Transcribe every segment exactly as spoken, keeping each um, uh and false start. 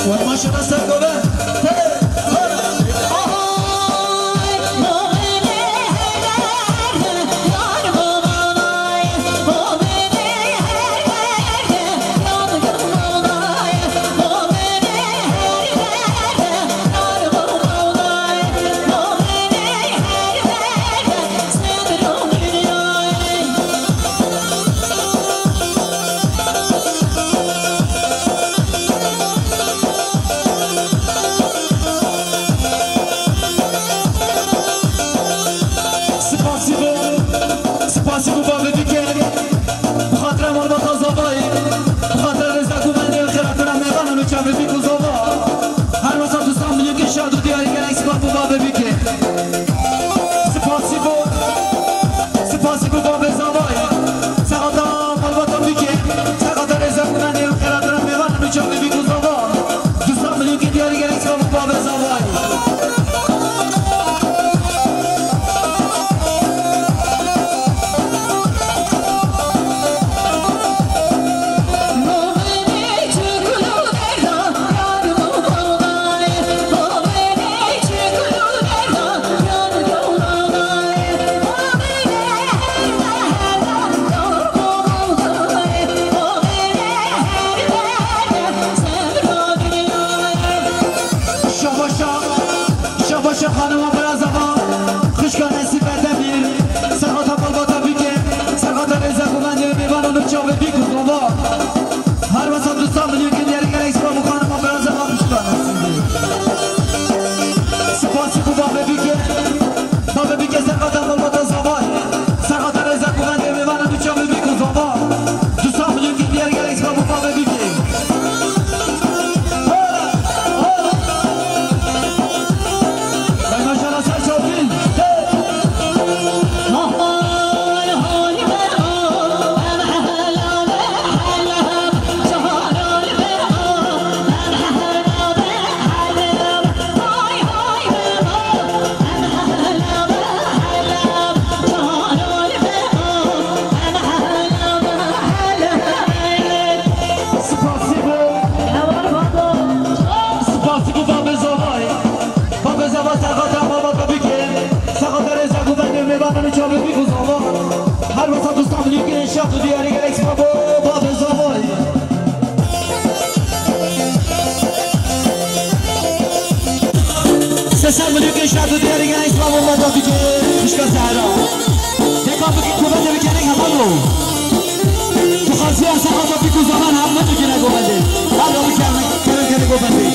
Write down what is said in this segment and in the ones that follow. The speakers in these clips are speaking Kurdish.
Maşallah, ser gove. Hey, hey. Spasî bo, spasî bo bavê bike. Bi xatira malbata zavayî, bi xatira rêza guvendê û xêratina mêvanan û çavê bîk û zava. Her wesa du sed milyonkê şad û diyarî gelek spas bo bavê bike. Spasî bo, spasî bo bavê zavayî. Sexata malbata bike, sexata rêza guvendê û xêratina mêvanan û çavê bîk û zava. Du sed milyonkê diyarî gelek spas bo bavê zavayî. Şabaşa, şabaşa xanima bira zava, xişka Nesîbe Demîr, serhata malbata bike, serhata rêza guvendê mêvanan û çavê bîk û zava. Her wesa du sed milyonkê diyarî gelek spas bo xanima bira zava, xişka Nesîbe. Spasî bo bavê bike, bavê bike serhata malbata zavay, serhata rêza guvendê mêvanan û çavê bîk û zava. Du sed milyonkê diyarî gelek spas bo bavê bike. Spasî bo. Spasî bo bavê zavayî. Bavê zava serhata malbata bike. Serhata rêza guvendê mêvanan û çavê bîk û zava. Her wesa du sed milyonkê şad û diyarî gelek spas bo bavê zavayî. Sê sed milyonkê şad û diyarî gelek spas bo malbata bike. Xişka Zehra. Deka bikî govendê bikerek heval ro. Tu xaziya serhata bîk û zavan hem ne tu gine govendê. Her ro bikerek, kerek, kerek govendê.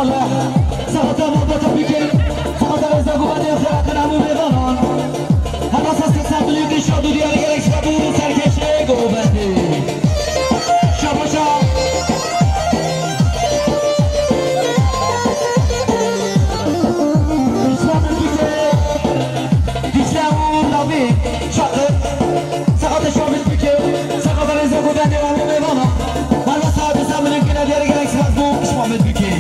Sexata malbata bike, sexata rêza govendê, xêratin hemû mêvanan. Hema sed sed milyon şad û diyarî gelek spas bû serkêşê govendê. Şabaşa. Şabaş bike. Dîcle û Lavî Çakır, sexata şamil bike, sexata rêza govendê û hemû mêvanan. Malbata bi sed milyon kêna diyarî gelek spas bû, şamil bike.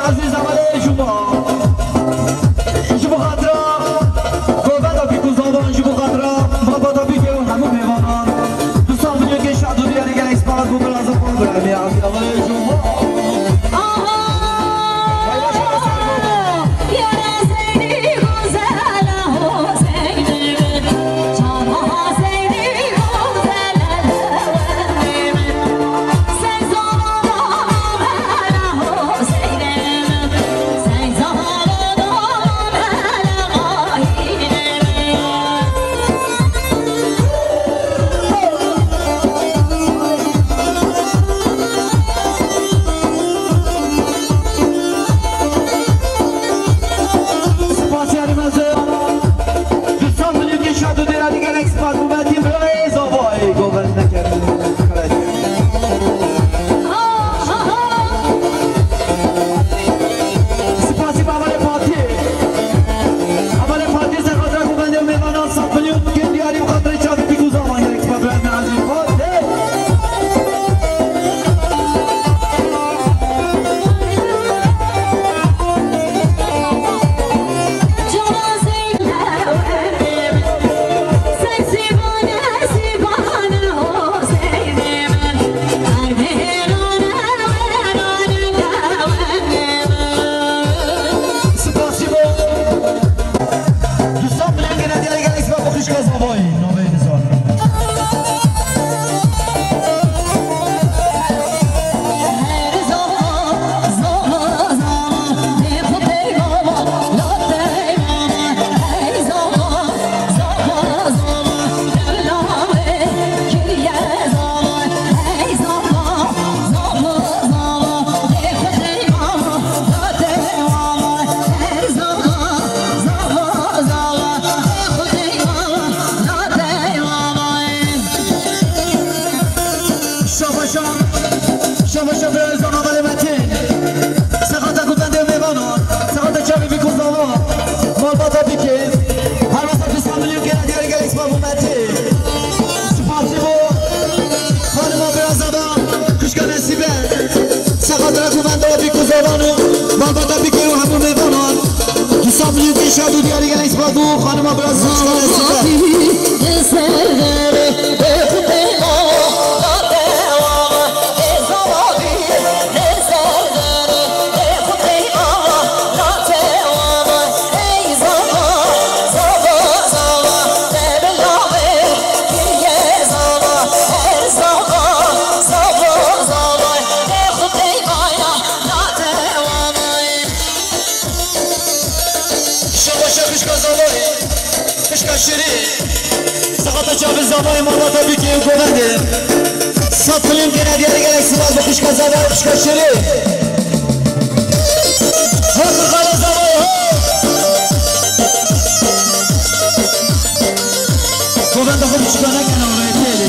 Ezîz hevalê Cuma. Ji bo xatira govenda Bîk û Zavan, ji bo xatira malbata Bîkê û hemû mêvanan. Du sed milyon kê şad û diyarî gelek spas bû, bira Zavan, bira Emî Ezîz hevalê Cuma. Spasiya mezin. Du sed milyon kê şad û diyarî gelek spas bû, Metin Bey, zavayê govend nekerin. Spasî ba hevalê Fatî. Hevalê Fatî ser xatira govendê û mêvanan sed milyon kê diyarî bi xatirê çavê Bîk û Zavan gelek spas bû, Metin Fatî. Spasî bo. Du sed milyon kêna diyarî gelek spas bû xwişka Zavayê, navê nizan. Şabaşa, şabaşa bira Özlem Amalê Metin. Sexata govendê û mêvanan, sexata çavê Bîk û Zavan. Malbata Bîkê. Her wisa du sed milyon kêna diyarî gelek spas bû Metin. Spasî bo. Xanima bira Zaba, xwişka Nesîbe. Sexata govenda Bîk û Zavan û malbata Bîkê û hemû mêvanan. Du sed milyon kê şad û diyarî gelek spas bû xanima bira Zaba, xwişka Nesîbe. Şabaşa xişka Zavayê, xişka Şirî. Sexata çavê Zavayê, malbata Bîkê û govendê. Sed milyon kêna diyarî gelek spas bû xişka Zavayê, xişka Şirî. Ho xixala Zavayê, ho! Govenda xwe biçûka nekene, rêtê lê.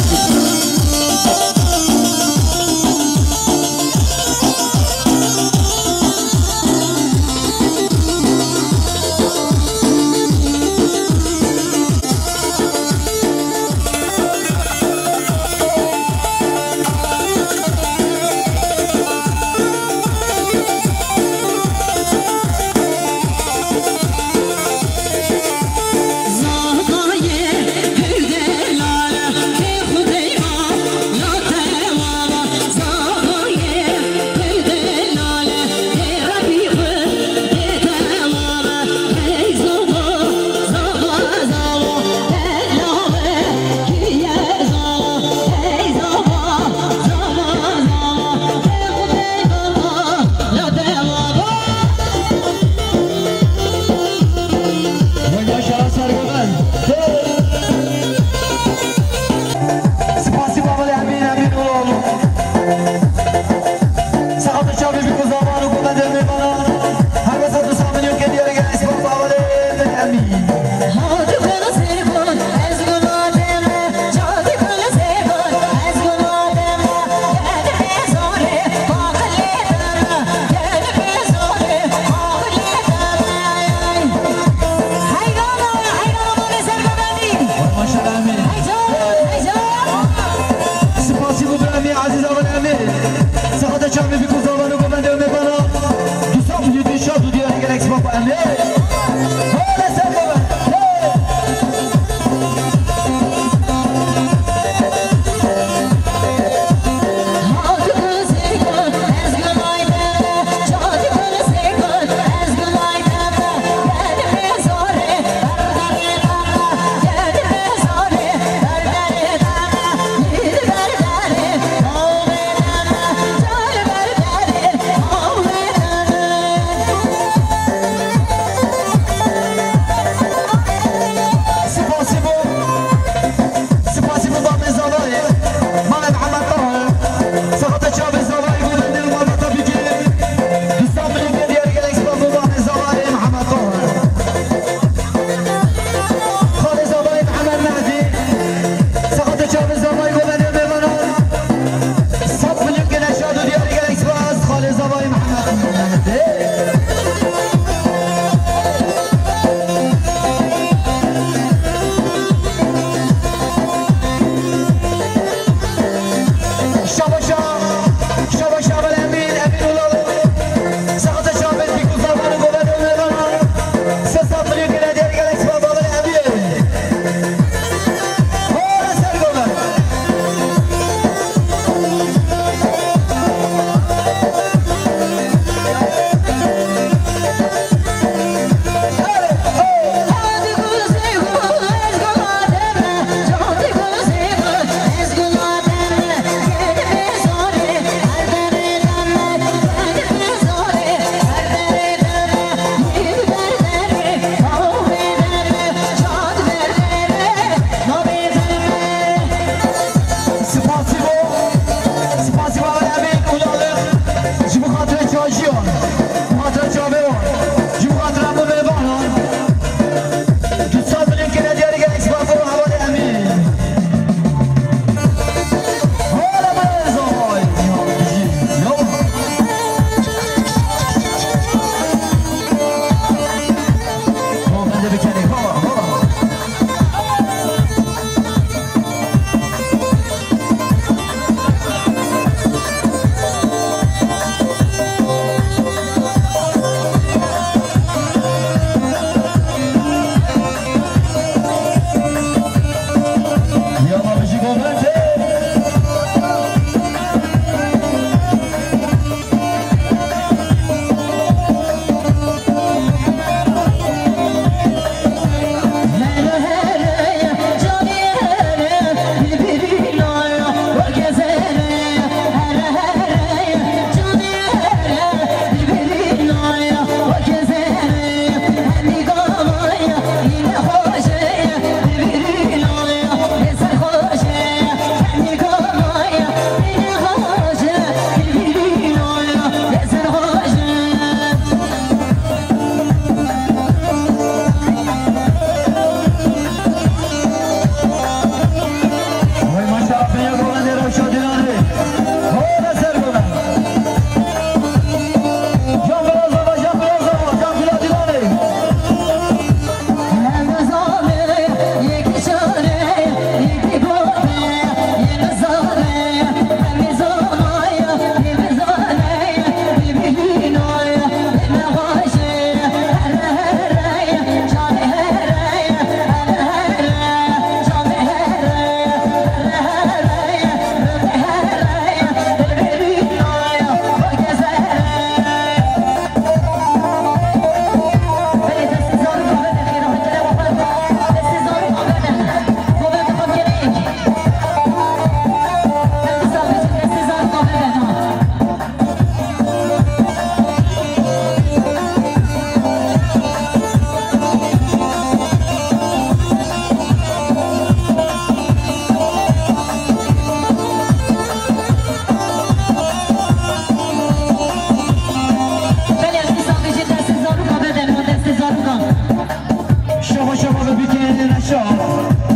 Şah,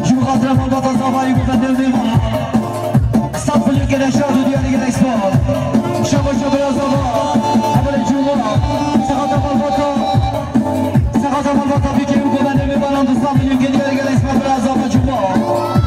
Cû Xatira Malbata Zavayî ku bendê mêvan. Sed milyon gelek şad û diyarî gelek spas. Şaba şaba ya Zava, hevalê Cû Xatira. Sexata Malbata, Sexata Malbata bikê û ku bendê mêvanan du sed milyon gelek diyarî gelek spas bira Zava Cû Xatira.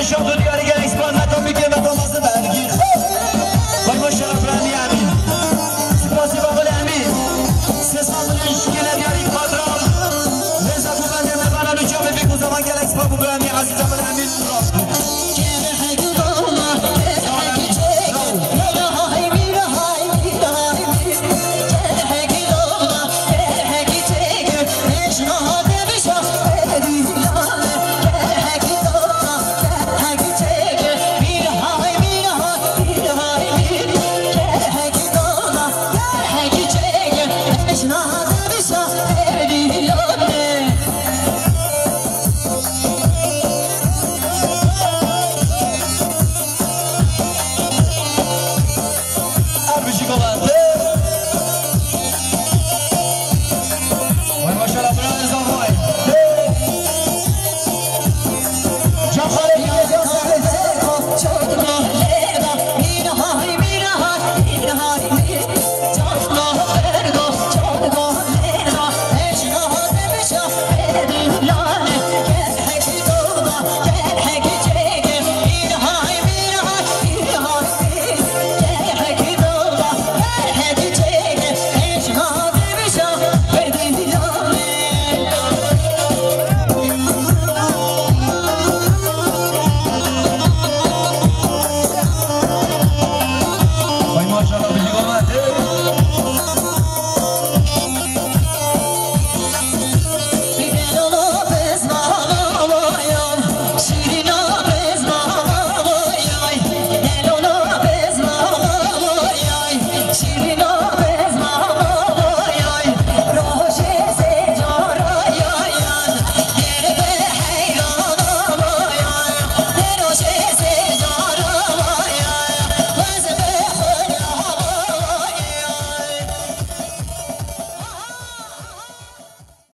Şevdu diyarî gelek spas, meto bikê, meto mezin bergî. Vay maşallah Brahmî Emîn. Spasî Babel Emîn. Sê sed milyon şikêne diyarî patron. Rêza ku bende me bana nû çavê vî ku zaman gelek spas ku Brahmî Ezîz Babel Emîn.